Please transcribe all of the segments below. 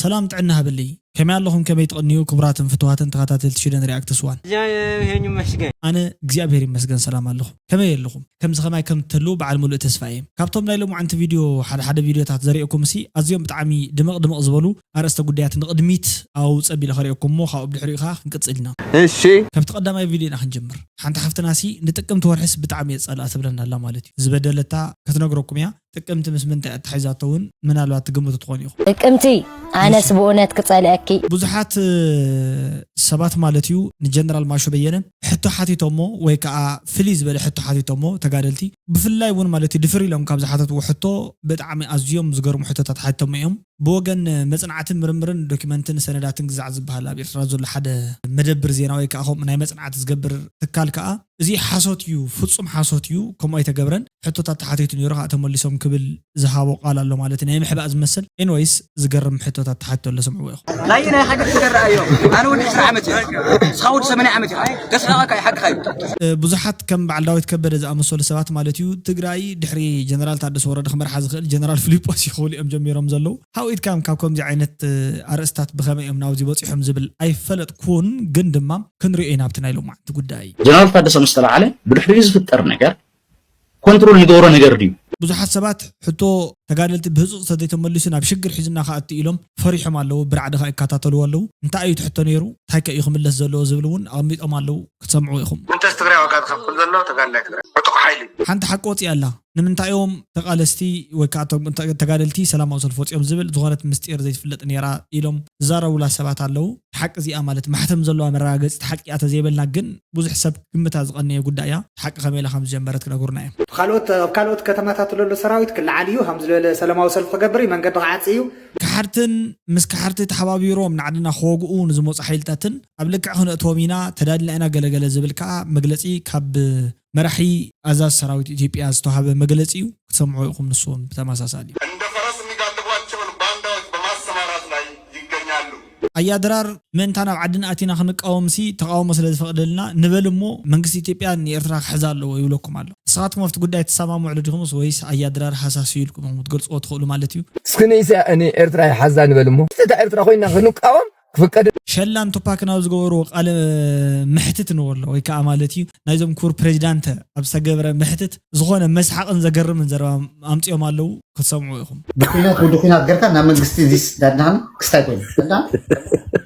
ሰላም ጥዕና ሃበለይ። ከመይ ኣለኹም? ከመይ ትቕንዩ? ክቡራትን ፍቱዋትን ተኸታተልቲ ሽደን ሪኣክትስ ዋን። እግዚአብሔር ይመስገን። ኣነ እግዚኣብሔር ይመስገን ሰላም ኣለኹ። ከመይ ኣለኹም? ከምዚ ከማይ ከም እትህልዉ በዓል ሙሉእ ተስፋ እየ። ካብቶም ናይ ሎማዓንቲ ቪድዮ ሓደ ሓደ ቪድዮታት ዘርእየኩም ሲ ኣዝዮም ብጣዕሚ ድምቕ ድምቕ ዝበሉ ኣርእስተ ጉዳያት ንቕድሚት ኣውፅ ኣቢለ ከርእየኩም እሞ ካብኡ ብድሕሪኡ ከዓ ክንቅፅል ኢና። እሺ ካብቲ ቀዳማይ ቪድዮ ኢና ክንጅምር። ሓንቲ ሓፍትና ሲ ንጥቅምቲ ወርሕስ ብጣዕሚ እየ ጸልኣ ትብለና ኣላ ማለት እዩ። ዝበደለታ ክትነግረኩም እያ። ጥቅምቲ ምስ ምንታይ ኣተሓሒዛቶ እውን ምናልባት ትግምቱ ትኾኑ ኢኹም። ጥቅምቲ ኣነስ ብእውነት ክጸልአኪ። ብዙሓት ሰባት ማለት እዩ ንጀነራል ማሾ በየነ ሕቶ ሓቲቶሞ ወይ ከዓ ፍልይ ዝበለ ሕቶ ሓቲቶሞ ተጋደልቲ ብፍላይ እውን ማለት እዩ ድፍር ኢሎም ካብ ዝሓተትዎ ሕቶ ብጣዕሚ ኣዝዮም ዝገርሙ ሕቶታት ሓቲቶሞ እዮም። ብወገን መጽናዕትን ምርምርን ዶኪመንትን ሰነዳትን ግዛዕ ዝበሃል ኣብ ኤርትራ ዘሎ ሓደ መደብር ዜና ወይ ከዓ ከምኡ ናይ መጽናዕቲ ዝገብር ትካል ከዓ እዚ ሓሶት እዩ፣ ፍጹም ሓሶት እዩ፣ ከምኡ ኣይተገብረን፣ ሕቶታት ተሓቲቱ ነይሩ ከዓ ተመሊሶም ክብል ዝሃቦ ቃል ኣሎ ማለት ናይ ምሕባእ ዝመስል። ኤንወይስ ዝገርም ሕቶታት ተሓቲቱ ኣሎ ስምዕዎ ኢኹም። ናይ ናይ ሓቂ ትገርኣዮ ኣነ ወዲ ዕስራ ዓመት እየ ንስኻ ወዲ ሰማንያ ዓመት ኢኻ ተስሓቐካ እዩ ሓቅኻ እዩ ብዙሓት ከም በዓል ዳዊት ከበደ ዝኣመሰሉ ሰባት ማለት እዩ ትግራይ ድሕሪ ጀነራል ታደሰ ወረደ ክመርሓ ዝኽእል ጀነራል ፊሊጶስ እዩ ክብሉ እዮም ጀሚሮም ዘለዉ። ሃውኢት ካም ካብ ከምዚ ዓይነት ኣርእስታት ብኸመይ እዮም ናብዚ በፂሖም ዝብል ኣይፈለጥኩን፣ ግን ድማ ክንሪኦ ኢና ኣብቲ ናይ ሎማዓንቲ ጉዳይ። ጀነራል ታደሰ ምስ ተላዓለ ብድሕሪኡ ዝፍጠር ነገር ኮንትሮል ንገብሮ ነገር ድዩ? ብዙሓት ሰባት ሕቶ ተጋደልቲ ብህፁፅ ተዘይተመሊሱ ናብ ሽግር ሒዙና ክኣቱ ኢሎም ፈሪሖም ኣለዉ። ብራዕዲ ከዓ ይከታተልዎ ኣለዉ። እንታይ እዩ እቲ ሕቶ ነይሩ? እንታይ ከ እዩ ክምለስ ዘለዎ ዝብል እውን ኣቐሚጦም ኣለዉ። ክትሰምዕዎ ኢኹም። ምንተስ ትግራይ ዋጋ ዝኸፍል ዘሎ ተጋዳላይ ትግራይ ዕጡቕ ሓይሊ እዩ። ሓንቲ ሓቂ ወፂኣ ኣላ። ንምንታይ እዮም ተቓለስቲ ወይ ከዓ እቶም ተ- ተጋደልቲ ሰላማዊ ሰልፊ ወፂኦም ዝብል ዝኾነት ምስጢር ዘይትፍለጥ ነይራ ኢሎም ዝዛረቡላ ሰባት ኣለዉ። ሓቂ እዚኣ ማለት ማሕተም ዘለዋ መረጋገፂት ሓቂ እያ ተዘይበልና ግን ብዙሕ ሰብ ግምታ ዝቐነየ ጉዳይ እያ። ሓቂ ከመይ ኢላ ከም ዝጀመረት ክነግሩና እዮም። ካልኦት ኣብ ካልኦት ከተማታት ዘሎ ሰራዊት ክለዓል እዩ ሃም ዝበለ ሰላማዊ ሰልፊ ክገብር እዩ መንገዲ ክዓፅ እዩ። ከሓድትን ምስ ከሓድቲ ተሓባቢሮም ንዓድና ክወግኡ ንዝመፁ ሓይልታትን ኣብ ልክዕ ክነእትዎም ኢና ተዳልና ኢና ገለገለ ዝብል ከዓ መግለፂ ካብ መራሒ ኣዛዚ ሰራዊት ኢትዮጵያ ዝተዋሃበ መግለፂ እዩ። ክትሰምዑ ኢኹም። ንሱ እውን ብተመሳሳሊ እንደ ፈረስ የሚጋልቧቸውን ባንዳዎች በማሰማራት ላይ ይገኛሉ። ኣያ ድራር ምእንታ ናብ ዓድና ኣቲና ክንቃወምሲ ተቃውሞ ስለ ዝፈቅደልና ንበል እሞ መንግስቲ ኢትዮጵያ ንኤርትራ ክሕዛ ኣለዎ ይብለኩም ኣሎ። ንስኻትኩም ኣብቲ ጉዳይ ትሰማምዕሉ ዲኹምስ ወይስ ኣያ ድራር ሃሳስ እዩ ኢልኩም ኢኹም ክትገልጽዎ ትኽእሉ ማለት እዩ? እስኪ ንኢስያ ንኤርትራ ይሓዛ ንበል እሞ እታ ኤርትራ ኮይና ክንቃወም ክፍቀድ ሸላን ቱፓክን ኣብ ዝገበርዎ ቃለ ምሕትት ንበሎ ወይ ከዓ ማለት እዩ ናይዞም ክቡር ፕሬዚዳንት ኣብ ዝተገብረ ምሕትት ዝኾነ መስሓቕን ዘገርምን ዘረባ ኣምፅኦም ኣለዉ ክትሰምዑ ኢኹም። ብኩናት ወዲ ኩናት ገርካ ናብ መንግስቲ ዚስ ዳድናን ክስታይ ኮይኑ ዳ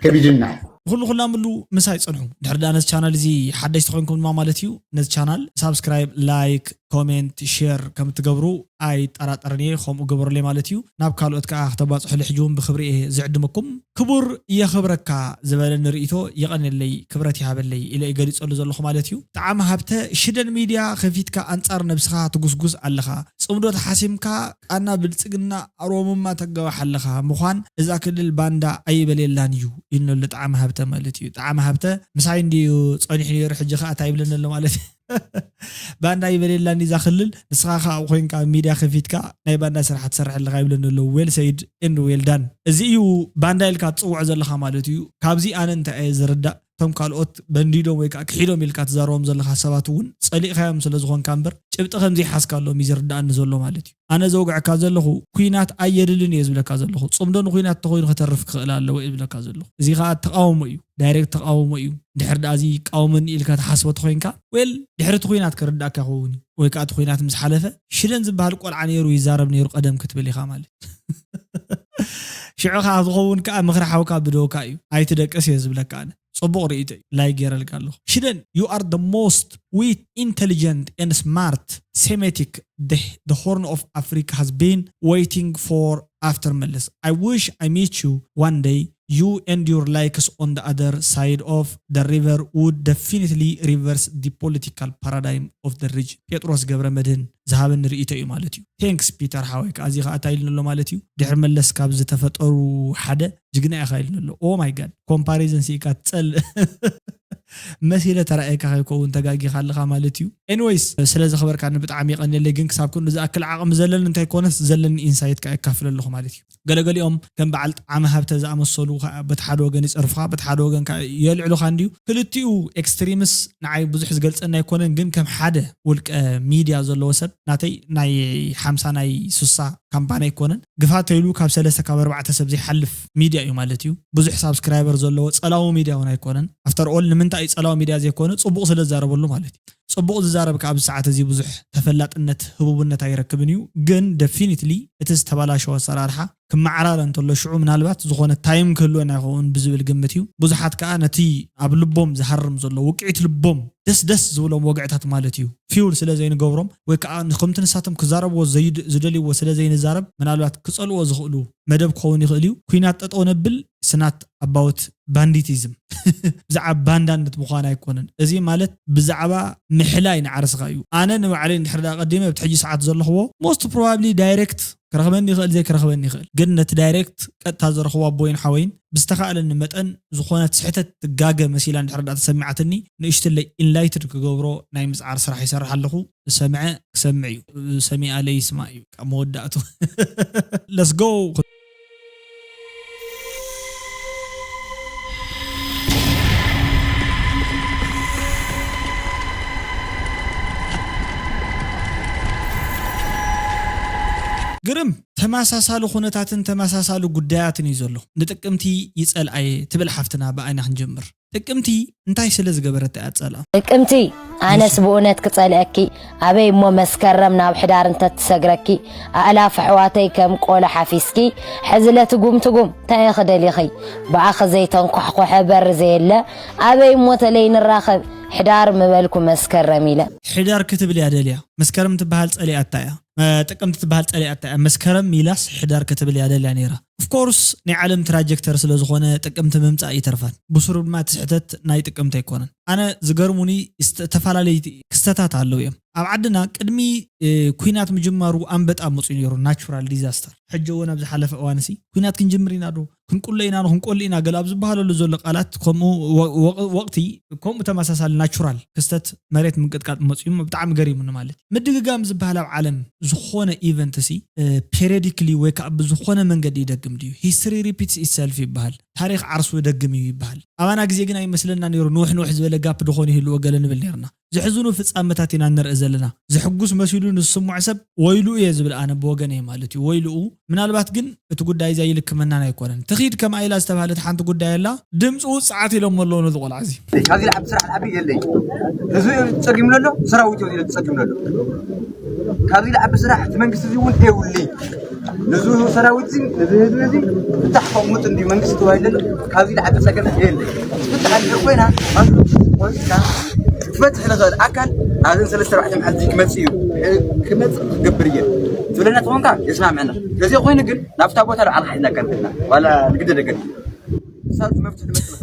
ከቢድና እዩ። ንኹሉ ኩላምሉ ምሳይ ፅንሑ። ድሕሪ ዳ ነዚ ቻናል እዚ ሓደሽቲ ኮይንኩም ድማ ማለት እዩ ነዚ ቻናል ሳብስክራይብ፣ ላይክ፣ ኮሜንት፣ ሼር ከም እትገብሩ ኣይጠራጠርን እየ። ከምኡ ግበሩለይ ማለት እዩ። ናብ ካልኦት ከዓ ክተባፅሑለይ ሕጂ እውን ብክብሪ እየ ዝዕድመኩም። ክቡር የኽብረካ ዝበለኒ ርእይቶ የቐንየለይ ክብረት ይሃበለይ ኢለ እየ ገሊፀሉ ዘለኹ ማለት እዩ። ጣዕሚ ሃብተ ሽደን ሚድያ ከፊትካ ኣንፃር ነብስኻ ትጉስጉስ ኣለኻ። ፅምዶ ተሓሲምካ ቃና ብልፅግና ኣሮምማ ተጋዋሕ ኣለኻ ምዃን እዛ ክልል ባንዳ ኣይበሌላን እዩ ኢልነሉ ጣዕሚ ሃብተ ማለት እዩ። ጣዕሚ ሃብተ ምሳይ እንድዩ ፀኒሑ ነይሩ ሕጂ ከዓ እንታይ ይብለኒ ኣሎ ማለት እዩ። ባንዳ ይበሌላን እዛ ክልል ንስኻ ከዓ ኣብኡ ኮይንካ ኣብ ሚድያ ከፊትካ ናይ ባንዳ ስራሕ ትሰርሕ ኣለኻ ይብለኒ ኣሎ። Well said and well done። እዚ እዩ ባንዳ ኢልካ ትፅውዖ ዘለኻ ማለት እዩ። ካብዚ ኣነ እንታይ እየ ዝርዳእ እቶም ካልኦት በንዲዶም ወይ ከዓ ክሒዶም ኢልካ ትዛረቦም ዘለኻ ሰባት እውን ፀሊእኻዮም ስለ ዝኾንካ እምበር ጭብጢ ከም ዘይሓዝካሎም እዩ ዝርዳኣኒ ዘሎ ማለት እዩ። ኣነ ዘውግዐካ ዘለኹ ኲናት ኣየድልን እየ ዝብለካ ዘለኹ። ፅምዶ ንኲናት ተኾይኑ ከተርፍ ክኽእል ኣለዎ እየ ዝብለካ ዘለኹ። እዚ ከዓ ተቃውሞ እዩ፣ ዳይሬክት ተቃውሞ እዩ። ድሕር ደኣ እዚ ይቃወመኒ ኢልካ ትሓስቦ ተኾይንካ ዌል ድሕሪ እቲ ኲናት ክርዳእካ ይኸውን እዩ። ወይ ከዓ እቲ ኲናት ምስ ሓለፈ ሽደን ዝበሃል ቆልዓ ነይሩ ይዛረብ ነይሩ ቀደም ክትብል ኢኻ ማለት ሽዑ ከዓ ዝኸውን ከዓ ምኽሪ ሓውካ ብደውካ እዩ። ኣይትደቅስ እየ ዝብለካ ኣነ። ጽቡቕ ርእይቶ እዩ። ላይክ ገይረልካ ኣለኹ። ሽደን you are the most wit, intelligent and smart Semitic the, the Horn of Africa has been waiting for after Meles. I wish I meet you one day. You and your likes on the other side of the river would definitely reverse the political paradigm of the region. ጴጥሮስ ገብረ መድህን ዝሃበኒ ርእይቶ እዩ ማለት እዩ። ቴንክስ ፒተር ሓወይ ከዓ እዚ ከዓ እንታይ ኢሉኒ ኣሎ ማለት እዩ። ድሕሪ መለስ ካብ ዝተፈጠሩ ሓደ ጅግና ኢኻ ኢሉኒ ኣሎ። ኦ ማይ ጋድ ኮምፓሪዝን ሲኢካ ትፀልእ መሲለ ተራእየካ ከይከውን ተጋጊኻ ኣለኻ ማለት እዩ። ኤኒወይስ ስለ ዘኽበርካኒ ብጣዕሚ የቐንየለይ፣ ግን ክሳብ ክንዱ ዝኣክል ዓቕሚ ዘለኒ እንታይ ኮነስ ዘለኒ ኢንሳይት ከዓ የካፍል ኣለኹ ማለት እዩ። ገለገሊኦም ከም በዓል ጣዕሚ ሃብተ ዝኣመሰሉ ከዓ በቲ ሓደ ወገን ይፀርፉኻ በቲ ሓደ ወገን ከዓ የልዕሉኻ እንድዩ። ክልቲኡ ኤክስትሪምስ ንዓይ ብዙሕ ዝገልፀኒ ኣይኮነን፣ ግን ከም ሓደ ውልቀ ሚድያ ዘለዎ ሰብ ናተይ ናይ ሓምሳ ናይ ሱሳ ካምፓኒ ኣይኮነን። ግፋ ተይሉ ካብ ሰለስተ ካብ ኣርባዕተ ሰብ ዘይሓልፍ ሚድያ እዩ ማለት እዩ። ብዙሕ ሳብስክራይበር ዘለዎ ጸላዊ ሚድያ እውን ኣይኮነን። ኣፍተር ኦል ንምንታይ እዩ ጸላዊ ሚድያ ዘይኮነ? ጽቡቕ ስለ ዝዛረበሉ ማለት እዩ። ጽቡቕ ዝዛረብ ከኣ ኣብዚ ሰዓት እዚ ብዙሕ ተፈላጥነት ህቡብነት ኣይረክብን እዩ። ግን ደፊኒትሊ እቲ ዝተባላሸወ ኣሰራርሓ ክመዓራረ እንተሎ ሽዑ ምናልባት ዝኾነ ታይም ክህልወና ይኸውን ብዝብል ግምት እዩ። ብዙሓት ከኣ ነቲ ኣብ ልቦም ዝሃርም ዘሎ ውቅዒት ልቦም ደስ ደስ ዝብሎም ወግዕታት ማለት እዩ ፊውል ስለ ዘይንገብሮም ወይ ከዓ ከምቲ ንሳቶም ክዛረብዎ ዘይድ- ዝደልይዎ ስለ ዘይንዛረብ ምናልባት ክጸልዎ ዝኽእሉ መደብ ክኸውን ይኽእል እዩ። ኩናት ጠጠው ነብል ስናት ኣባውት ባንዲቲዝም ብዛዕባ ባንዳነት ምዃን ኣይኮነን። እዚ ማለት ብዛዕባ ምሕላይ ንዓርስኻ እዩ። ኣነ ንባዕለይ እንድሕር ዳ ቀዲመ ኣብቲ ሕጂ ሰዓት ዘለኽዎ ሞስት ፕሮባብሊ ዳይሬክት ክረኽበኒ ይኽእል ዘይክረኽበኒ ይኽእል፣ ግን ነቲ ዳይሬክት ቀጥታ ዝረኽቦ ኣቦይን ሓወይን ብዝተኻእለኒ መጠን ዝኾነት ስሕተት ትጋገ መሲላ እንድሕር ዳ ተሰሚዓትኒ ንእሽትለይ ኢንላይትድ ክገብሮ ናይ ምፅዓር ስራሕ ይሰርሕ ኣለኹ። ዝሰምዐ ክሰምዕ እዩ፣ ዝሰሚኣ ለይስማዕ እዩ። ካብ መወዳእቱ ለስ ጎ። ግርም ተመሳሳሊ ኩነታትን ተመሳሳሊ ጉዳያትን እዩ ዘሎ። ንጥቅምቲ ይጸልኣየ ትብል ሓፍትና ብኣይና ክንጀምር። ጥቅምቲ እንታይ ስለ ዝገበረት እያ ትጸልኣ? ጥቅምቲ ኣነስ ብእውነት ክጸልአኪ ኣበይ እሞ መስከረም ናብ ሕዳር እንተትሰግረኪ ኣእላፍ ኣሕዋተይ ከም ቆሎ ሓፊስኪ ሕዝለ ትጉም ትጉም እንታይ ኢኺ ደሊኺ ብኣኺ ዘይተንኳሕኮሐ በር ዘየለ ኣበይ እሞ ተለይ ንራኸብ ሕዳር ምበልኩ መስከረም ኢለ። ሕዳር ክትብል እያ ደልያ። መስከረም ትበሃል ጸሊኣታ እያ። ጥቅምቲ ትበሃል ጸሊኣታ እያ። መስከረም ሚላስ ሕዳር ክትብል እያ ደልያ ነይራ። ኦፍኮርስ ናይ ዓለም ትራጀክተር ስለ ዝኾነ ጥቅምቲ ምምጻእ ይተርፋን። ብሱሩ ድማ እቲ ስሕተት ናይ ጥቅምቲ ኣይኮነን። ኣነ ዝገርሙኒ ዝተፈላለየ ክስተታት ኣለዉ እዮም። ኣብ ዓድና ቅድሚ ኩናት ምጅማሩ ኣንበጣ መፅኡ ነይሩ፣ ናቹራል ዲዛስተር። ሕጂ እውን ኣብ ዝሓለፈ እዋንሲ ኩናት ክንጅምር ኢና ዶ ክንቁለ ኢና ክንቆሊ ኢና ገለ ኣብ ዝበሃለሉ ዘሎ ቃላት ከምኡ ወቅቲ ከምኡ ተመሳሳሊ ናቹራል ክስተት መሬት ምንቅጥቃጥ መፅኡ ብጣዕሚ ገሪሙኒ ማለት እዩ። ምድግጋም ዝበሃል ኣብ ዓለም ዝኾነ ኢቨንት ሲ ፔሪዮዲክሊ ወይ ከዓ ብዝኾነ መንገዲ ይደግም ድዩ? ሂስትሪ ሪፒትስ ኢትሰልፍ ይበሃል። ታሪኽ ዓርሱ ይደግም እዩ ይበሃል። ኣባና ግዜ ግን ኣይመስለና ነይሩ። ንውሕ ንውሕ ዝበለ ጋፕ ዶ ኾን ይህልዎ ገለ ንብል ነይርና። ዘሕዝኑ ፍጻመታት ኢና ንርኢ ዘለና። ዘሕጉስ መሲሉ ንዝስምዖ ሰብ ወይሉ እየ ዝብል ኣነ ብወገነይ ማለት እዩ። ወይልኡ ምናልባት ግን እቲ ጉዳይ እዚ ኣይልክመናን ኣይኮነን። ትኺድ ከምኣ ኢላ ዝተባህለት ሓንቲ ጉዳይ ኣላ። ድምፂ ውፅዓት ኢሎሞ ኣለዉ ነዚ ቆልዓ እዚ። ካብዚ ላዕቢ ስራሕ ላዕቢ የለይ። ህዝቢ ጸጊሙ ኣሎ፣ ሰራዊት እዩ ጸጊሙ ኣሎ። ካብዚ ላዕቢ ስራሕ እቲ መንግስቲ እዚ እውን የውሊ። ነዚ ሰራዊት እዚ ነዚ ህዝቢ እዚ ፍታሕ ከቕምጥ እንዲ መንግስቲ ተባሂሉ ዘሎ ካብዚ ላዕቢ ጸገም የለ። ፍታሕ እንዲ ኮይና ማስሉ ኮይና ክፈትሕ ንኽእል ኣካል ኣብዚ ሰለስተ ኣርባዕተ መዓልቲ ክመጽእ እዩ። ክመጽእ ክገብር እየ ትብለና ተኾንካ የስማምዕና። ስለዚ ኮይኑ ግን ናብታ ቦታ ንባዕልካ ሒዝና ከንክልና ዋላ ንግደደ ገድሊ ሳልት መፍትሒ መጥልኸ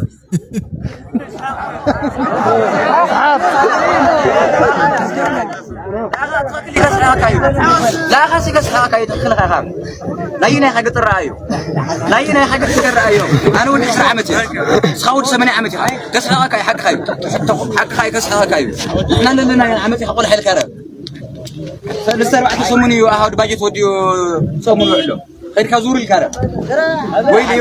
ላኻሲ ከስሓቃካ እዩ ትኽልኻ ካብ ናይ ናይ ሓገጥ ረኣዩ ናይ ናይ ሓገጥ ትገረኣዩ ኣነ ወዲ ዕስራ ዓመት እዩ ስኻ ወዲ ሰመንያ ዓመት እዩ ከስሓቃካ እዩ ሓቅኻ እዩ ሓቅኻ እዩ ከስሓቃካ እዩ እና ለለና ዓመት እዩ ሓቆል ሓይልካ ረ ሰለስተ ኣርባዕተ ሰሙን እዩ ኣሃዱ ባጀት ወዲኡ ሰሙን ውዕሎ ከድካ ዙር ኢልካ ረ ወይ ለዩ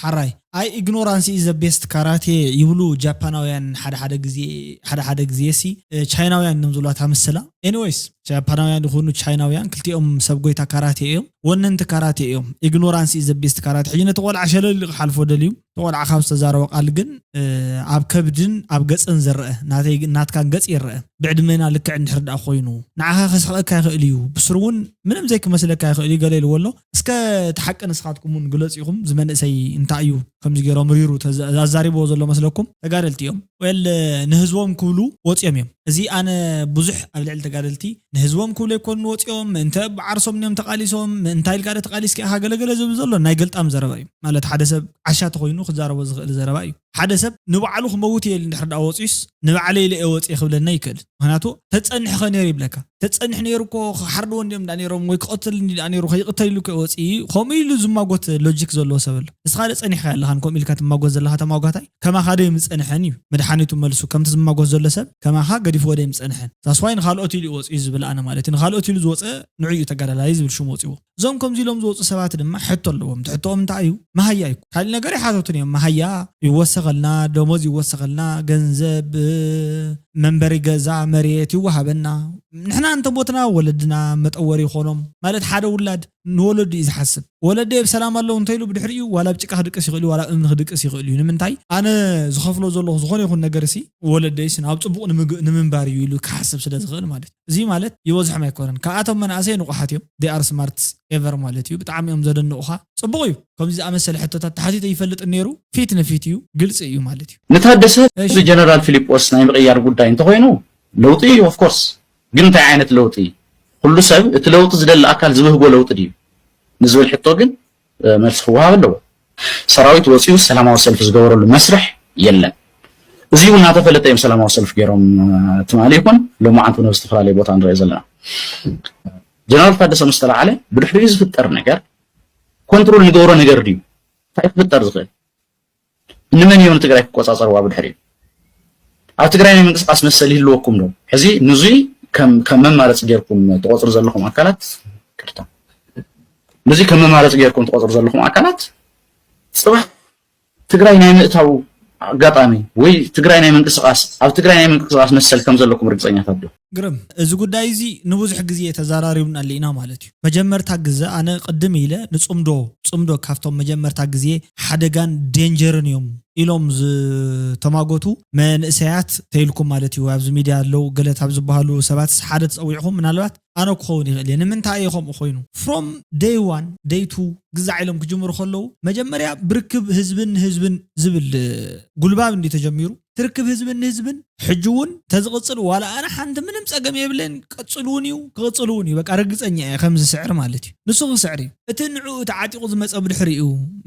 ሓራይ ኣይ ኢግኖራንስ ኢዝ ቤስት ካራቴ ይብሉ ጃፓናውያን ሓደ ሓደ ግዜ ሓደ ሓደ ግዜ ሲ ቻይናውያን እዮም ዝብሏታ ምስላ ኤኒዌይስ ጃፓናውያን ይኹኑ ቻይናውያን ክልቲኦም ሰብ ጎይታ ካራቴ እዮም ወነንቲ ካራቴ እዮም ኢግኖራንስ ኢዝ ቤስት ካራቴ ሕጂ ነቲ ቆልዓ ሸለል ክሓልፎ ደልዩ እቲ ቆልዓ ካብ ዝተዛረቦ ቃል ግን ኣብ ከብድን ኣብ ገጽን ዝረአ ናትካን ገጽ ይረአ ብዕድመና ልክዕ እንድሕር ደኣ ኮይኑ ንዓኻ ከስሕቐካ ይኽእል እዩ ብስሩ እውን ምንም ዘይክመስለካ ይኽእል እዩ ገለ ኢልዎ ኣሎ እስከ እቲ ሓቂ ንስኻትኩም እውን ግለጹ ኢኹም እዚ መንእሰይ እንታይ እዩ ከምዚ ገይሮም ሪሩ ኣዛሪብዎ ዘሎ መስለኩም ተጋደልቲ እዮም ወል ንህዝቦም ክብሉ ወፅዮም እዮም እዚ ኣነ ብዙሕ ኣብ ልዕሊ ተጋደልቲ ንህዝቦም ክብሉ ኣይኮኑ ወፅኦም ምእንተ ብዓርሶም እዮም ተቃሊሶም ምእንታይ ኢልካ ዶ ተቃሊስካ ኢኻ ገለገለ ዝብል ዘሎ ናይ ገልጣም ዘረባ እዩ ማለት ሓደ ሰብ ዓሻ ተኮይኑ ክዛረቦ ዝኽእል ዘረባ እዩ ሓደ ሰብ ንባዕሉ ክመውት እየ ኢሉ እንድሕር ደኣ ወፂኡስ ንባዕለይ ኢለ እየ ወፅየ ክብለና ይክእል ምክንያቱ ተፀንሕኸ ነይሩ ይብለካ ተፀንሕ ነይሩ እኮ ክሓርድዎ እንዲኦም ዳ ነይሮም ወይ ክቐትል እንዲ ዳ ነይሩ ከይቕተል ኢሉ ከወፂ ከምኡ ኢሉ ዝማጎት ሎጂክ ዘለዎ ሰብ ኣሎ ንስኻ ደ ፀኒሕካ ኣለኻን ከምኡ ኢልካ ትማጎት ዘለኻ ተማጓታይ ከማኻ ዶ ምፀንሐን እዩ ሓኒቱ መልሱ። ከምቲ ዝማጎት ዘሎ ሰብ ከማኻ ገዲፍዎ ደይም ዝጸንሐን። ዛስዋይ ንኻልኦት ኢሉ ይወጽእ እዩ ዝብል ኣነ ማለት እዩ። ንኻልኦት ኢሉ ዝወጸ ንዑ እዩ ተጋዳላይ ዝብል ሽሙ ወጺዎ። እዞም ከምዚ ኢሎም ዝወጹ ሰባት ድማ ሕቶ ኣለዎም። እቲ ሕቶኦም እንታይ እዩ? መሃያ እዩ። ካልእ ነገር ይሓተቱን እዮም። መሃያ ይወሰኸልና፣ ደሞዝ ይወሰኸልና፣ ገንዘብ፣ መንበሪ ገዛ፣ መሬት ይወሃበና። ንሕና እንተ ሞትና ወለድና መጠወሪ ይኾኖም። ማለት ሓደ ውላድ ንወለዱ እዩ ዝሓስብ። ወለደይ ብሰላም ኣለዉ እንተኢሉ ብድሕሪኡ ዋላ ኣብ ጭቃ ክድቅስ ይኽእል እዩ፣ ዋላ ኣብ እምኒ ክድቅስ ይኽእል እዩ። ንምንታይ? ኣነ ዝኸፍሎ ዘለኹ ዝኾነ ይኹን ነገር ሲ ወለደይስ ናብ ጽቡቕ ንምግ-፣ ንምንባር እዩ ኢሉ ክሓስብ ስለ ዝኽእል ማለት እዩ። እዚ ማለት ይበዝሖም ኣይኮነን። ካብኣቶም መናእሰይ ንቑሓት እዮም። They are smart ever ማለት እዩ። ብጣዕሚ እዮም ዘደንቑኻ። ጽቡቕ እዩ። ከምዚ ዝኣመሰለ ሕቶታት ተሓቲተ ይፈልጥ ነይሩ። ፊት ንፊት እዩ፣ ግልጺ እዩ ማለት እዩ። ንታደሰ እሺ። ብጀነራል ፊሊጶስ ናይ ምቕያር ጉዳይ እንተኾይኑ ለውጢ እዩ ኦፍኮርስ። ግን እንታይ ዓይነት ለውጢ? ኩሉ ሰብ እቲ ለውጢ ዝደሊ ኣካል ዝብህጎ ለውጢ ድዩ ንዝብል ሕቶ ግን እ፣ መልሲ ክወሃብ ኣለዎ። ሰራዊት ወፂኡ ሰላማዊ ሰልፊ ዝገበረሉ መስርሕ የለን። እዚ እውን እናተፈለጠ እዮም ሰላማዊ ሰልፊ ገይሮም እ፣ ትማሊ ይኹን ሎማዓንቲ እውን ኣብ ዝተፈላለየ ቦታ ንሪኦ ዘለና። ጀነራል ታደሰ ምስ ተለዓለ ብድሕሪኡ ዝፍጠር ነገር ኮንትሮል ንገብሮ ነገር ድዩ? እንታይ ክፍጠር ዝኽእል? ንመን እዮም ንትግራይ ክቆፃፀርዋ ብድሕሪኡ? ኣብ ትግራይ ናይ ምንቅስቃስ መሰል ይህልወኩም ዶ? ሕዚ ንዙይ ከም ከም መማረፂ ጌርኩም ትቆፅሩ ዘለኹም ኣካላት ቅርታ፣ ንዙይ ከም መማረፂ ጌርኩም ትቆፅሩ ዘለኹም ኣካላት ፅባሕ ትግራይ ናይ ምእታው ኣጋጣሚ ወይ ትግራይ ናይ ምንቅስቃስ ኣብ ትግራይ ናይ ምንቅስቃስ መሰል ከም ዘለኩም ርግፀኛታት ዶ? ግርም፣ እዚ ጉዳይ እዚ ንብዙሕ ግዜ ተዘራሪብናሉ ኢና ማለት እዩ። መጀመርታ ግዘ ኣነ ቅድም ኢለ ንፅምዶ፣ ፅምዶ ካብቶም መጀመርታ ግዜ ሓደጋን ዴንጀርን እዮም ኢሎም ዝተማጎቱ መንእሰያት ተይልኩም ማለት እዩ። ኣብዚ ሚድያ ኣለዉ ገለ ካብ ዝበሃሉ ሰባት ሓደ ተፀዊዕኹም ምናልባት ኣነ ክኸውን ይኽእል እየ። ንምንታይ እዩ ከምኡ ኮይኑ? From day one, day two ግዛዕ ኢሎም ክጅምሩ ከለዉ መጀመርያ ብርክብ ህዝብን ንህዝብን ዝብል ጉልባብ እንዲ ተጀሚሩ ትርክብ ህዝብን ንህዝብን ሕጂ እውን ተዝቕፅል ዋላ ኣነ ሓንቲ ምንም ፀገም የብለን። ቀፅል እውን እዩ ክቕፅል እውን እዩ። በቃ ርግፀኛ እየ ከም ዝስዕር ማለት እዩ። ንሱ ክስዕር እዩ። እቲ ንዕኡ ተዓጢቑ ዝመፀ ብድሕሪኡ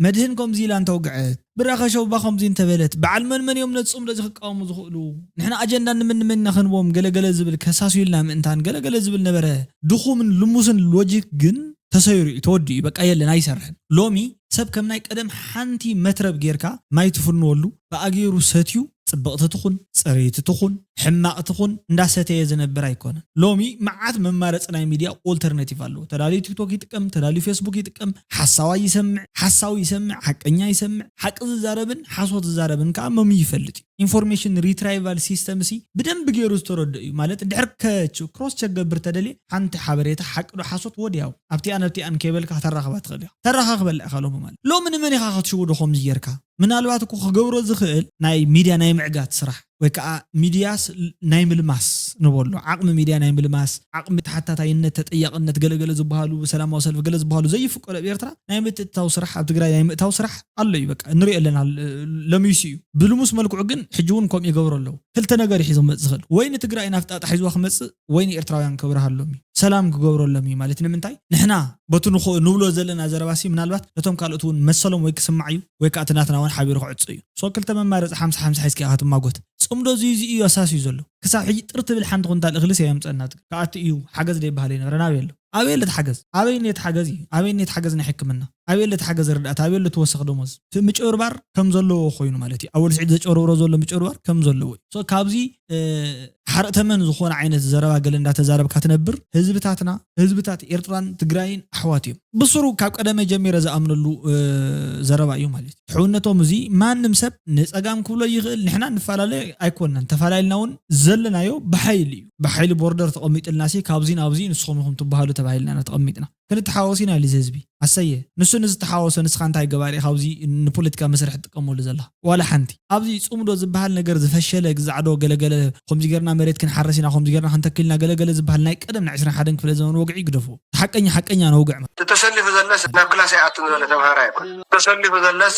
መድህን ከምዚ ኢላ እንተውግዐት ብራኸ ሸውባ ከምዚ እንተበለት በዓል መን መን እዮም ነዚ ፅምዶ እዚ ክቃወሙ ዝኽእሉ? ንሕና ኣጀንዳ ንመን ንመን ኢና ክንቦም ገለገለ ዝብል ከሳስዩልና ምእንታን ገለገለ ዝብል ነበረ። ድኹምን ልሙስን ሎጂክ ግን ተሰይሩ እዩ ተወዲኡ እዩ። በቃ የለን ኣይሰርሕን። ሎሚ ሰብ ከም ናይ ቀደም ሓንቲ መትረብ ጌርካ ማይ ትፍንወሉ ብኣገይሩ ሰትዩ ፅብቕቲ ትኹን ፅርይቲ ትኹን ሕማቕ ትኹን እንዳሰተየ ዝነብር ኣይኮነን። ሎሚ መዓት መማረፂ ናይ ሚድያ ኦልተርናቲቭ ኣለዎ። ተዳልዩ ቲክቶክ ይጥቀም፣ ተዳልዩ ፌስቡክ ይጥቀም፣ ሓሳዋይ ይሰምዕ፣ ሓሳዊ ይሰምዕ፣ ሓቀኛ ይሰምዕ፣ ሓቂ ዝዛረብን ሓሶት ዝዛረብን ከዓ መሙ ይፈልጥ እዩ። ኢንፎርሜሽን ሪትራይቫል ሲስተም ሲ ብደንብ ገይሩ ዝተረድኦ እዩ። ማለት ድሕር ክሮስ ቸክ ገብር ተደልየ ሓንቲ ሓበሬታ ሓቂ ዶ ሓሶት ወዲያው ኣብቲኣን ኣብቲኣን ከይበልካ ከተራኽባ ትኽእል ኢኻ። ተራኻኽበላ ኢኻ ሎሚ ማለት ሎሚ ንመን ኢኻ ክትሽውዶ ከምዚ ጌርካ? ምናልባት እኮ ክገብሮ ዝኽእል ናይ ሚድያ ናይ ምዕጋት ስራሕ ወይ ከዓ ሚድያስ ናይ ምልማስ ንበሎ ዓቕሚ ሚድያ ናይ ምልማስ ዓቕሚ ተሓታታይነት ተጠያቕነት ገለገለ ዝበሃሉ ብሰላማዊ ሰልፊ ገለ ዝበሃሉ ዘይፍቀዶ ኣብ ኤርትራ ናይ ምትእትታው ስራሕ ኣብ ትግራይ ናይ ምእታው ስራሕ ኣሎ እዩ። በቃ ንሪኦ ኣለና ለሚሱ እዩ ብልሙስ መልክዑ ግን ሕጂ እውን ከምኡ ይገብሩ ኣለዉ። ክልተ ነገር እዩ ሒዞ ክመፅእ ዝኽእል ወይ ንትግራይ ናፍጣጣ ሒዝዋ ክመፅእ ወይ ንኤርትራውያን ክብርሃሎም እዩ ሰላም ክገብረሎም እዩ ማለት ንምንታይ ንሕና በቲ ንብሎ ዘለና ዘረባሲ ምናልባት ነቶም ካልኦት እውን መሰሎም ወይ ክስማዕ እዩ ወይ ከዓ እቲ ናትና እውን ሓቢሩ ክዕፁ እዩ። ሶ ክልተ መማረፂ ሓምሳ ሓምሳ ሒዝካ ኢኻ ትማጎት። ፅምዶ እዚ እዚ እዩ ኣሳስዩ ዘሎ ክሳብ ሕጂ ጥር ትብል ሓንቲ ኩንታል እኽልስ የምፀና ትግራይ ክኣቱ እዩ ሓገዝ ደይበሃል ኣይነበረን ኣበይ ኣሎ ኣበይ ኣሎ እቲ ሓገዝ ኣበይ እኒኦ እቲ ሓገዝ እዩ ኣበይ እኒኦ እቲ ሓገዝ ናይ ሕክምና ኣበይ ኣሎ እቲ ሓገዝ ርዳእታ ኣበይ ኣሎ እቲ ወሰኽ ደሞዝ እቲ ምጭብርባር ከም ዘለዎ ኮይኑ ማለት እዩ ኣወል ስዒድ ዘጨብርብሮ ዘሎ ምጭብርባር ከም ዘለዎ እዩ ሶ ካብዚ ሓርእ ተመን ዝኾነ ዓይነት ዘረባ ገለ እንዳተዛረብካ ትነብር ህዝብታትና ህዝብታት ኤርትራን ትግራይን ኣሕዋት እዮም ብስሩ ካብ ቀደመ ጀሚረ ዝኣምነሉ ዘረባ እዩ ማለት እዩ ሕውነቶም እዚ ማንም ሰብ ንፀጋም ክብሎ ይኽእል ንሕና ንፈላለ ኣይኮንናን ተፈላለና እውን ዘለናዮ ብሓይሊ እዩ ብሓይሊ ቦርደር ተቐሚጥልና ሲ ካብዚ ናብዚ ንስኹም ኢኹም ትበሃሉ ተባሂልና ኢና ተቐሚጥና ክንተሓወስ ኢና ኢሉ እዚ ህዝቢ ኣሰየ ንሱ ንዝተሓወሰ ንስኻ እንታይ ገባሪ ኢኻ ኣብዚ ንፖለቲካ መስርሕ ትጥቀመሉ ዘለኻ ዋላ ሓንቲ ኣብዚ ፅምዶ ዝበሃል ነገር ዝፈሸለ ግዛዕዶ ገለገለ ከምዚ ገርና መሬት ክንሓርስ ኢና ከምዚ ገርና ክንተክል ኢና ገለገለ ዝበሃል ናይ ቀደም ናይ ዕስራን ሓደን ክፍለ ዘመን ወግዒ ግደፍዎ ሓቀኛ ሓቀኛ ነውግዕ ማለት ተሰሊፉ ዘለስ ናብ ክላስ ኣይኣቱን ዝበለ ተምሃራይ ኣይኮን ተሰሊፉ ዘለስ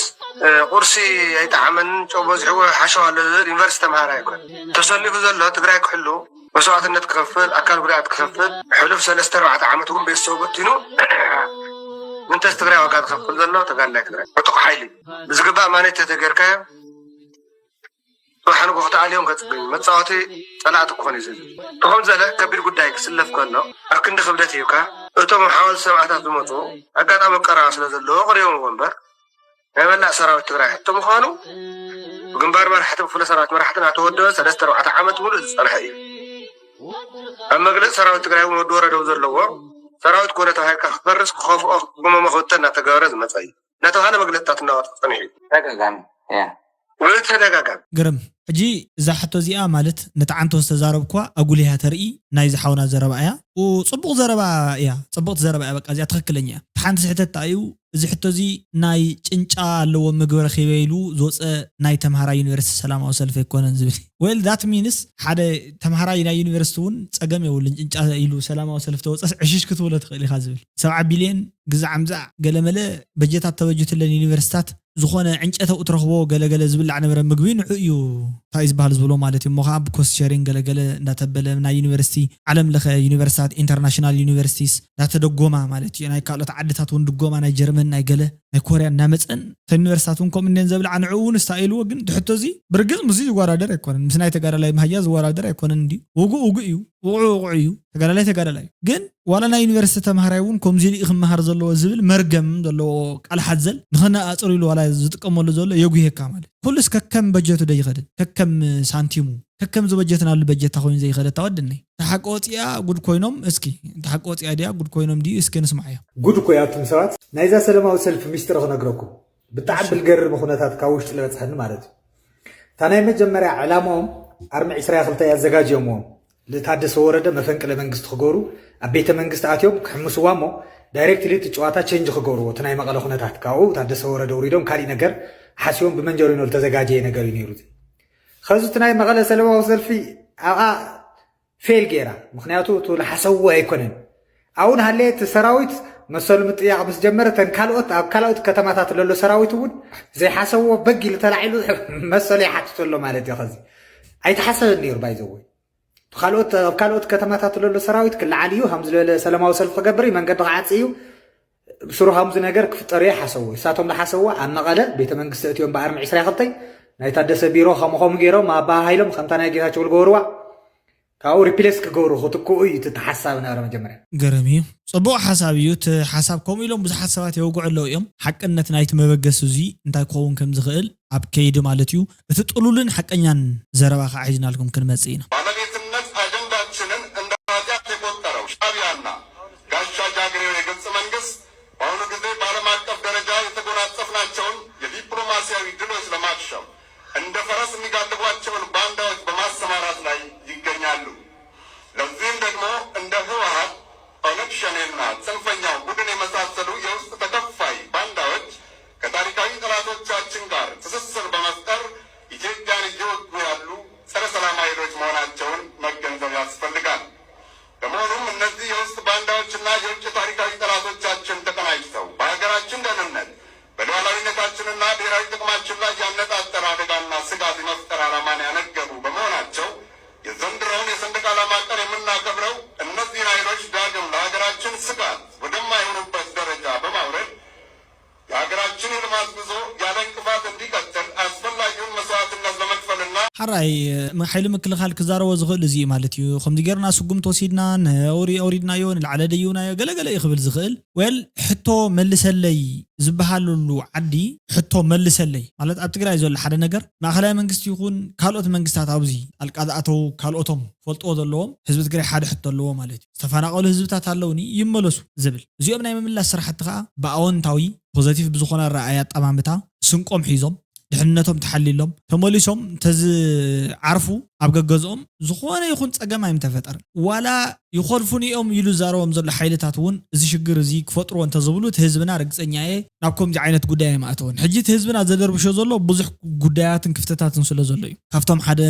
ቁርሲ ኣይጠዓመን ጨው በዚሕዎ ሓሸዋ ኣሎ ዝብል ዩኒቨርሲቲ ተምሃራይ ኣይኮን ተሰሊፉ ዘሎ ትግራይ ክሕሉ መስዋእትነት ክኸፍል፣ ኣካል ጉድኣት ክኸፍል፣ ሕሉፍ ሰለስተ ኣርባዕተ ዓመት እውን ቤተሰቡ በቲኑ ምንተስ ትግራይ ዋጋ ዝኸፍል ዘሎ ተጋዳላይ ትግራይ ዕጡቕ ሓይሊ እዩ። ብዝግባእ ማኔጅ ተተገይርካዮ ጽባሕ ንግሆ ክትኣልዮም ከጽግም እዩ። መጻወቲ ጸላእቲ ክኾን እዩ ዝህሉ። ብኸምዚ ዝበለ ከቢድ ጉዳይ ክስለፍ ከሎ ኣብ ክንዲ ክብደት ሂብካ እቶም ኣብ ሓወልቲ ሰማእታት ዝመጹ ኣጋጣሚ ቀረባ ስለ ዘለዉ ቅሪቦም እሞ እምበር ናይ መላእ ሰራዊት ትግራይ ሕቶ ምዃኑ ብግንባር መራሕትን ክፍለ ሰራዊት መራሕትን እናተወደበ ሰለስተ ኣርባዕተ ዓመት ሙሉእ ዝፀንሐ እዩ። ኣብ መግለፂ ሰራዊት ትግራይ እውን ወዲ ወረደ ዘለዎ ሰራዊት ኮነ ተባሂልካ ክፈርስ፣ ክኸፍኦ፣ ክጉመሞ፣ ክብተን እናተገበረ ዝመፀ እዩ እናተባሃለ መግለፅታት እናወፀ ፀኒሑ እዩ። ተደጋጋሚ እያ። ብተደጋጋሚ ግርም። ሕጂ እዛ ሕቶ እዚኣ ማለት ነቲ ዓንቶ ዝተዛረብኳ ኣጉሊሃ ተርኢ ናይ ዝሓውና ዘረባ እያ። ኡ፣ ጽቡቕ ዘረባ እያ፣ ጽቡቕቲ ዘረባ እያ። በቃ እዚኣ ትኽክለኛ እያ። እቲ ሓንቲ ስሕተት እንታይ እዩ? እዚ ሕቶ እዚ ናይ ጭንጫ ኣለዎ ምግቢ ረኺበ ኢሉ ዝወፀ ናይ ተምሃራይ ዩኒቨርሲቲ ሰላማዊ ሰልፊ ኣይኮነን ዝብል። Well, that means ሓደ ተምሃራይ ናይ ዩኒቨርሲቲ እውን ጸገም የብሉን፣ ጭንጫ ኢሉ ሰላማዊ ሰልፊ ተወፀስ ዕሽሽ ክትብሎ ትኽእል ኢኻ ዝብል። ሰብዓ ቢልዮን ግዛዕ ምዛዕ ገለመለ በጀታት ተበጅትለን ዩኒቨርሲታት ዝኾነ ዕንጨት ኣብኡ ትረኽቦ ገለገለ ዝብላዕ ነበረ ምግቢ ንዑ እዩ እንታይ እዩ ዝበሃል ዝብሎ ማለት እዩ። እሞ ከዓ ብኮስት ሸሪንግ ገለገለ እንዳተበለ ናይ ዩኒቨርሲቲ ዓለም ለኸ ዩኒቨርሲታት ኢንተርናሽናል ዩኒቨርሲቲስ እንዳተደጎማ ማለት እዩ። ናይ ካልኦት ዓድታት እውን ድጎማ ናይ ጀርመን ናይ ገለ ናይ ኮርያ እንዳመፀን እተን ዩኒቨርሲታት እውን ከምኡ እንዴን ዘብላዓ ንዕኡ እውን ስታይልዎ ግን ድሕቶ እዚ ብርግፅ ምስዚ ዝወዳደር ኣይኮነን። ምስ ናይ ተጋዳላይ ማህያ ዝወዳደር ኣይኮነን። እንዲ ውጉእ ውጉእ እዩ፣ ውቑዕ ውቑዕ እዩ፣ ተጋዳላይ ተጋዳላይ እዩ። ግን ዋላ ናይ ዩኒቨርሲቲ ተምሃራይ እውን ከምዚ ኢሉ እዩ ክመሃር ዘለዎ ዝብል መርገም ዘለዎ ቃል ሓዘል ንኸነኣፅር ኢሉ ዋላ ዝጥቀመሉ ዘሎ የጉሄካ ማለት ኩሉስ ከከም በጀቱ ዶ ይኸድን ከከም ሳንቲሙ ከከም ዝበጀትናሉ በጀታ ኮይኑ ዘይኸደ ታወድነይ ተሓቂ ወፂያ ጉድ ኮይኖም እስኪ ተሓቂ ወፂያ ድያ ጉድ ኮይኖም ድዩ እስኪ ንስማዓዮ። ጉድ እኮ ያቱም ሰባት ናይዛ ሰለማዊ ሰልፊ ሚስጥር ክነግረኩም ብጣዕሚ ብልገርም ኩነታት ካብ ውሽጢ ዝበፅሐኒ ማለት እዩ። እታ ናይ መጀመርያ ዕላማኦም ኣርሚ ዕስራ ክልተ ኣዘጋጅዮምዎም ልታደሰ ወረደ መፈንቅለ መንግስቲ ክገብሩ ኣብ ቤተ መንግስቲ ኣትዮም ክሕምስዋ እሞ ዳይሬክትሊ እቲ ጨዋታ ቸንጅ ክገብርዎ እቲ ናይ መቐለ ኩነታት ካብኡ ታደሰ ወረደ ውሪዶም ካሊእ ነገር ሓሲቦም ብመንጀሪኖ ዝተዘጋጀየ ነገር እዩ ነይሩ። ከዚ እቲ ናይ መቐለ ሰለማዊ ሰልፊ ኣብኣ ፌል ገይራ ምክንያቱ እቲ ዝሓሰብዎ ኣይኮነን። ኣብኡ ንሃለየ እቲ ሰራዊት መሰሉ ምጥያቕ ምስ ጀመረ እተን ካልኦት ኣብ ካልኦት ከተማታት ለሎ ሰራዊት እውን ዘይሓሰብዎ በግ ኢሉ ተላዒሉ መሰሉ ይሓትት ኣሎ ማለት እዩ። ከዚ ኣይተሓሰበን ነይሩ ባይዘወይ ካልኦት ኣብ ካልኦት ከተማታት ለሎ ሰራዊት ክለዓል እዩ ከም ዝበለ ሰላማዊ ሰልፊ ክገብር እዩ መንገዲ ክዓፅ እዩ ብስሩ ከምዚ ነገር ክፍጠር እዩ ሓሰቡ እሳቶም ዝሓሰብዎ ኣብ መቐለ ቤተ መንግስቲ እትዮም ብኣርሚ ዕስራ ክልተ ናይ ታደሰ ቢሮ ከምኡ ከምኡ ገይሮም ኣባሃሂሎም ከምታ ናይ ጌታቸው ዝገበርዋ ካብኡ ሪፕሌስ ክገብሩ ክትክኡ እዩ እቲ ሓሳብ ነበረ መጀመርያ። ገርም እዩ። ጽቡቕ ሓሳብ እዩ እቲ ሓሳብ። ከምኡ ኢሎም ብዙሓት ሰባት የውግዑ ኣለዉ እዮም። ሓቅነት ናይቲ መበገሲ እዚ እንታይ ክኸውን ከም ዝኽእል ኣብ ከይዲ ማለት እዩ። እቲ ጥሉልን ሓቀኛን ዘረባ ከዓ ሒዝናልኩም ክንመጽእ ኢና። ባለቤትነት አጀንዳችንን እንደ ኃጢአት የቆጠረው ሻዕቢያና ጋሻ ጃግሬው የግብፅ መንግስት በአሁኑ ጊዜ በዓለም አቀፍ ደረጃ የተጎናጸፍናቸውን የዲፕሎማሲያዊ ድሎች ለማክሸፍ እንደ ፈረስ የሚጋልቧቸውን ባንዳዎች በማሰማራት ላይ ይገኛሉ። ለዚህም ደግሞ እንደ ህወሓት፣ ኦነግ ሸኔና ጽንፈኛው ቡድን የመሳሰሉ የውስጥ ተከፋይ ባንዳዎች ከታሪካዊ ጠላቶቻችን ጋር ትስስር በመፍጠር ኢትዮጵያን እየወጉ ያሉ ጸረ ሰላም ኃይሎች መሆናቸውን መገንዘብ ያስፈልጋል። በመሆኑም እነዚህ የውስጥ ባንዳዎችና የውጭ ታሪካዊ ጠላቶቻችን ተቀናጅተው በሀገራችን ደህንነት በሉዓላዊነታችንና ብሔራዊ ጥቅማችን ላይ ያነጣጠረ አደጋና ስጋት የመፍጠር ዓላማን ያነገቡ በመሆናቸው የዘንድሮውን የሰንደቅ ዓላማ ቀን የምናከብረው እነዚህን ኃይሎች ዳግም ለሀገራችን ስጋት ወደማይሆኑበት ደረጃ በማውረድ የሀገራችን የልማት ጉዞ ያለ እንቅፋት እንዲቀጥል አስፈላጊውን መስዋዕትነት ለመክፈልና ሓራይ ሓይሊ ምክልኻል ክዛረቦ ዝኽእል እዚ እዩ ማለት እዩ። ከምዚ ጌርና ስጉምቲ ወሲድና ነውሪ ኣውሪድናዮ ንላዕለ ደይብናዮ ገለገለ እዩ ክብል ዝኽእል ወል ሕቶ መልሰለይ ዝበሃለሉ ዓዲ ሕቶ መልሰለይ ማለት ኣብ ትግራይ ዘሎ ሓደ ነገር ማእኸላይ መንግስቲ ይኹን ካልኦት መንግስታት ኣብዚ ጣልቃ ዝኣተው ካልኦቶም ፈልጥዎ ዘለዎም ህዝቢ ትግራይ ሓደ ሕቶ ኣለዎ ማለት እዩ። ዝተፈናቐሉ ህዝብታት ኣለውኒ ይመለሱ ዝብል እዚኦም ናይ ምምላስ ስራሕቲ ከዓ ብኣወንታዊ ፖዘቲቭ ብዝኾነ ረኣይ ኣጠማምታ ስንቆም ሒዞም ድሕንነቶም ተሓሊሎም ተመሊሶም እንተዝዓርፉ ኣብ ገገዝኦም ዝኾነ ይኹን ፀገም ኣይምተፈጠረን። ዋላ ይኾልፉኒ እዮም ኢሉ ዝዛረቦም ዘሎ ሓይልታት እውን እዚ ሽግር እዚ ክፈጥርዎ እንተዝብሉ እቲ ህዝብና ርግፀኛ እየ ናብ ከምዚ ዓይነት ጉዳይ ኣይምኣተወን። ሕጂ እቲ ህዝብና ዘደርብሾ ዘሎ ብዙሕ ጉዳያትን ክፍተታትን ስለ ዘሎ እዩ። ካብቶም ሓደ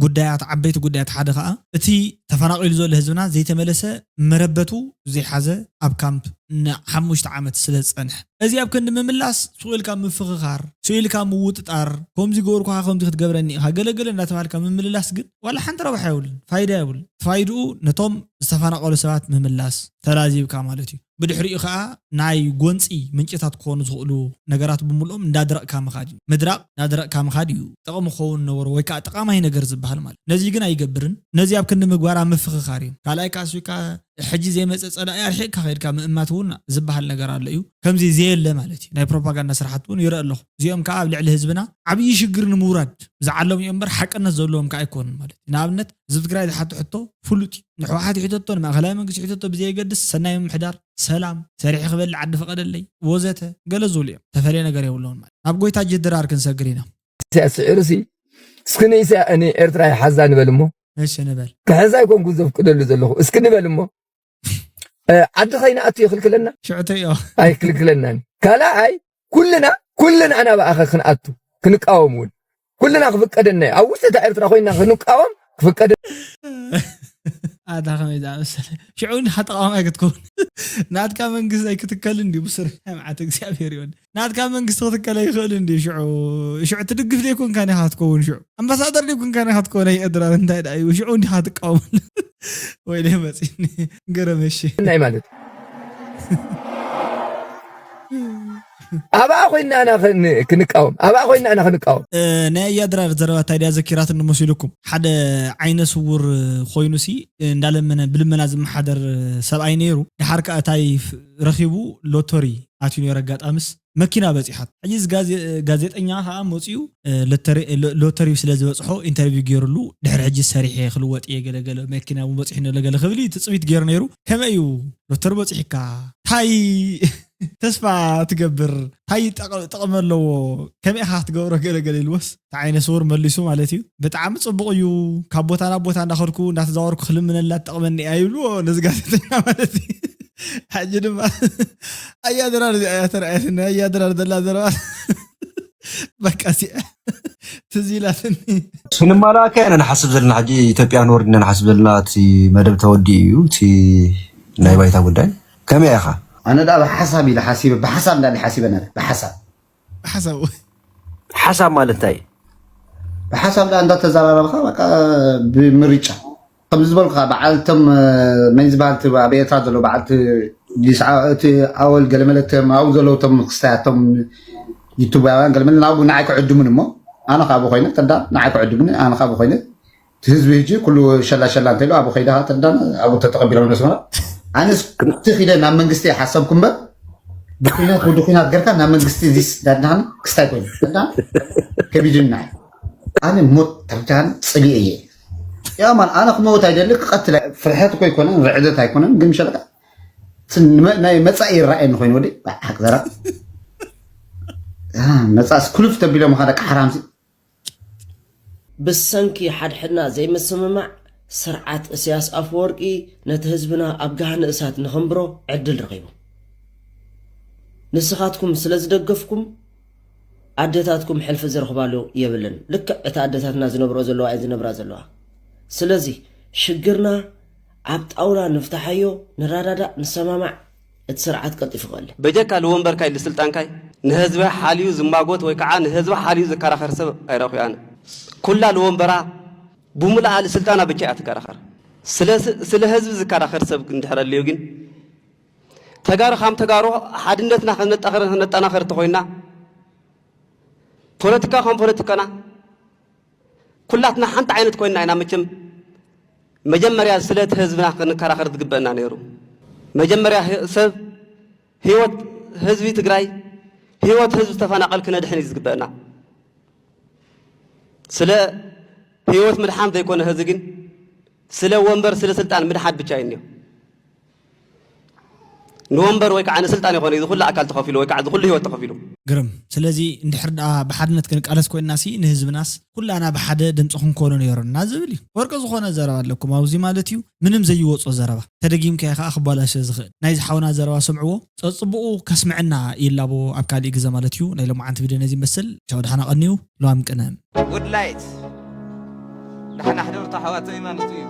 ጉዳያት ዓበይቲ ጉዳያት ሓደ ከዓ እቲ ተፈናቒሉ ዘሎ ህዝብና ዘይተመለሰ መረበቱ ዘይሓዘ ኣብ ካምፕ ንሓሙሽተ ዓመት ስለ ዝፀንሐ እዚ ኣብ ክንዲ ምምላስ ስቕ ኢልካ ምፍኽኻር ስቕ ኢልካ ምውጥጣር ከምዚ ገበርኩኻ ከምዚ ክትገብረኒ ኢኻ ገለገለ እንዳተባሃልካ ምምልላስ ግን ዋላ ሓንቲ ረብሓ የብሉን ፋይዳ የብሉን። ፋይድኡ ነቶም ዝተፈናቐሉ ሰባት ምምላስ ተላዚብካ ማለት እዩ። ብድሕሪኡ ከዓ ናይ ጎንፂ ምንጭታት ክኾኑ ዝኽእሉ ነገራት ብምልኦም እንዳድረቕካ ምኻድ እዩ። ምድራቕ እንዳድረቕካ ምኻድ እዩ ጠቕሚ ክኸውን ነበሩ ወይ ከዓ ጠቓማይ ነገር ዝበሃል ማለት ነዚ ግን ኣይገብርን። ነዚ ኣብ ክንዲ ምግባር ኣብ ምፍኽኻር እዮም። ካልኣይ ከዓ ስዊካ ሕጂ ዘይመፀ ፀላኢ ኣርሒቕካ ከይድካ ምእማት እውን ዝበሃል ነገር ኣሎ እዩ። ከምዚ ዘየለ ማለት እዩ። ናይ ፕሮፓጋንዳ ስራሕቲ እውን ይረአ ኣለኹ። እዚኦም ከዓ ኣብ ልዕሊ ህዝብና ዓብዪ ሽግር ንምውራድ ዝዓለሙ እዮም እምበር ሓቅነት ዘለዎም ከዓ ኣይኮኑን ማለት እዩ። ንኣብነት ህዝቢ ትግራይ ዝሓቶ ሕቶ ፍሉጥ እዩ። ንሕወሓት ይሕተቶ፣ ንማእኸላይ መንግስቲ ይሕተቶ ብዘየገድስ ሰናይ ምምሕዳር፣ ሰላም፣ ሰሪሐ ክበልዕ ዓዲ ፍቐደለይ ወዘተ ገለ ዝብሉ እዮም። ተፈለየ ነገር የብለውን ማለት ናብ ጎይታ ጅድራር ክንሰግር ኢና። ኢሳያስ ስዒሩ ሲ እስኪ ንኢሳያ ንኤርትራ ይሓዛ ንበል እሞ እሺ ንበል። ክሕዛ ኣይኮንኩ ዘፍቅደሉ ዘለኹ እስኪ ንበል እሞ እ፣ ዓዲ ከይንኣቱ ይኽልክለና ሽዑ ትሪኦ ኣይክልክለናን ካልኣይ ኩልና ኩልና ናብኣኸ ክንኣቱ ክንቃወም እውን ኩልና ክፍቀደና እዩ ኣብ ውሽጢ እታ ኤርትራ ኮይና ክንቃወም ክፍቀደ ኣታ ከመይ ዝኣመሰለ ሽዑ እንዲኻ ተቃዋማይ ክትከውን ናትካ መንግስቲ ኣይክትከል እንዲ ብስር ናይ መዓት እግዚኣብሔር ይሆን ናትካ መንግስቲ ክትከል ኣይኽእል እንዲ ሽዑ ሽዑ ትድግፍ ደይኮንካ ኒኻ ትከውን ሽዑ ኣምባሳደር ደይኮንካ ኒኻ ትከውን ኣይእድራር እንታይ ደኣ እዩ ሽዑ እንዲኻ ትቃወም ወይ ደይ መፂኒ ገረመሽ ናይ ማለት ኣብኣ ኮይና ኢና ክን- ክንቃወም ኣብኣ ኮይና ኢና ክንቃወም ናይ ኣያድራር ዘረባ እንታይ ድያ ዘኪራትኒ መሲሉኩም ሓደ ዓይነ ስውር ኮይኑሲ እንዳለመነ ብልመና ዝመሓደር ሰብኣይ ነይሩ ድሓር ከዓ እታይ ረኺቡ ሎተሪ ኣትዩ ነይሩ ኣጋጣምስ መኪና በፂሓት ሕጂ እዚ ጋዜ- ጋዜጠኛ ከዓ መፂኡ ሎተሪ- ሎ- ሎተሪ ስለ ዝበፅሖ ኢንተርቪው ገይሩሉ ድሕሪ ሕጂ ሰሪሐ ክልወጥ እየ ገለገለ መኪና እውን በፂሑ ገለገለ ክብል እዩ ትፅቢት ገይሩ ነይሩ ከመይ እዩ ሎተሪ በፂሕካ ታይ ተስፋ ትገብር ታይ ጠቕ- ጥቕሚ ኣለዎ ከመይ ኢኻ ክትገብሮ ገለገለ ኢልዎስ እቲ ዓይነ ስውር መሊሱ ማለት እዩ ብጣዕሚ ፅቡቕ እዩ ካብ ቦታ ናብ ቦታ እንዳኸድኩ እንዳተዛወርኩ ክልምነላ ትጠቕመኒ እያ ይብልዎ ነዚ ጋዜጠኛ ማለት እዩ ሕጂ ድማ ኣያ ድራር እዚኣ እያ ተረኣየትና ኣያ ድራር ዘላ ዘረባ በቃ እዚኣ ትዝ ኢላትኒ ክንማላእካ ኢና ንሓስብ ዘለና ሕጂ ኢትዮጵያ ንወርድ ኢና ንሓስብ ዘለና እቲ መደብ ተወዲኡ እዩ እቲ ናይ ባይታ ጉዳይ ከመይ ኢኻ ኣነ ዳ ብሓሳብ ኢለ ሓሲበ ብሓሳብ እንዳ ሓሲበ ነረ ብሓሳብ ሓሳብ ሓሳብ ማለት እንታይ እዩ ብሓሳብ ዳ እንዳተዘራረብካ በቃ ብምርጫ ከም ዝበልኩ ከዓ በዓል እቶም መን ዝበሃል እቲ ኣብ ኤርትራ ዘሎ በዓል እቲ ዲስዓ እቲ ኣወል ገለመለ እቶም ኣብኡ ዘለዉ እቶም ክስታይ እቶም ዩቱባውያን ገለመለ ናብኡ ንዓይ ክዕድሙን እሞ ኣነ ካብኡ ኮይነ ተዳ ንዓይ ክዕድሙኒ ኣነ ካብኡ ኮይነ እቲ ህዝቢ ህጂ ኩሉ ሸላ ሸላ እንተኢሉ ኣብኡ ከይደ ከዓ ተዳ ኣብኡ ተተቐቢሎም ነስመራ ኣነስ እቲ ኪደ ናብ መንግስቲ ሓሰብኩ እምበር ብኩናት ወዲ ኩናት ገርካ ናብ መንግስቲ ዚስ ዳድናን ክስታይ ኮይኑ ተዳ ከቢድኒ ንዓይ ኣነ ሞት ተብታን ፅሊኤ እየ ያማን ኣነ ክመውት ኣይደሊ ክቐትል ፍርሐት እኮ ኣይኮነን ርዕደት ኣይኮነን ግን ሸለካ ናይ መፃኢ ይረኣየኒ ኮይኑ ወዲ ሓቅ ዘራ መፃእስ ኩልፍ ተቢሎም ኻ ደቂ ሓራምሲ ብሰንኪ ሓድሕድና ዘይምስምማዕ ስርዓት እስያስ ኣፈወርቂ ነቲ ህዝብና ኣብ ጋህኒ እሳት ንኸንብሮ ዕድል ረኺቡ ንስኻትኩም ስለ ዝደገፍኩም ኣዴታትኩም ሕልፊ ዝረኽባሉ የብለን። ልክዕ እቲ ኣዴታትና ዝነብርኦ ዘለዋ እየን ዝነብራ ዘለዋ። ስለዚ ሽግርና ኣብ ጣውላ ንፍታሓዮ፣ ንረዳዳእ፣ ንሰማማዕ፣ እቲ ስርዓት ቀልጢፉ ክቐልዕ። በጀካ ልወንበርካይ ልስልጣንካይ ንህዝቢ ሓልዩ ዝማጎት ወይ ከዓ ንህዝቢ ሓልዩ ዝከራኸር ሰብ ኣይረኹ ኣነ። ኩላ ልወንበራ ብሙሉኣ ልስልጣና ብቻ እያ ትከራኸር። ስለ ህዝቢ ዝከራኸር ሰብ እንድሕር ኣልዩ ግን ተጋሩ ካም ተጋሩ ሓድነትና ከነጠናኸር ተኮይና ፖለቲካ ከም ፖለቲካና ኩላትና ሓንቲ ዓይነት ኮይና ኢና መቸም መጀመርያ ስለቲ ህዝብና ክንከራኸር ዝግበአና ነይሩ መጀመርያ ሰብ ህይወት ህዝቢ ትግራይ ህይወት ህዝቢ ተፈናቐል ክነድሕን እዩ ዝግበአና ስለ ህይወት ምድሓን ዘይኮነ ህዚ ግን ስለ ወንበር ስለ ስልጣን ምድሓን ብቻ እዩ እኒኦ ንወንበር ወይ ከዓ ንስልጣን ይኮነ እዚ ኩሉ ኣካል ተኸፊሉ ወይ ከዓ እዚ ኩሉ ህይወት ተኸፊሉ ግርም ስለዚ እንድሕር ደኣ ብሓድነት ክንቃለስ ኮይንና ሲ ንህዝብናስ ኩላና ብሓደ ድምፂ ክንኮኖ ነይሩና ዝብል እዩ ወርቂ ዝኾነ ዘረባ ኣለኩም ኣብዚ ማለት እዩ ምንም ዘይወፆ ዘረባ ተደጊምካዮ ከዓ ክባላሸ ዝኽእል ናይዚ ሓውና ዘረባ ስምዕዎ ፀፅቡኡ ከስምዐና ይላቦ ኣብ ካሊእ ግዘ ማለት እዩ ናይ ሎማዓንቲ ቪድዮ ነዚ ይመስል ቻው ደሓና ቀንዩ ለዋም ቅነ Woodlight ንሕና ሕደርቱ ኣሕዋተይ ማለቱ እዩ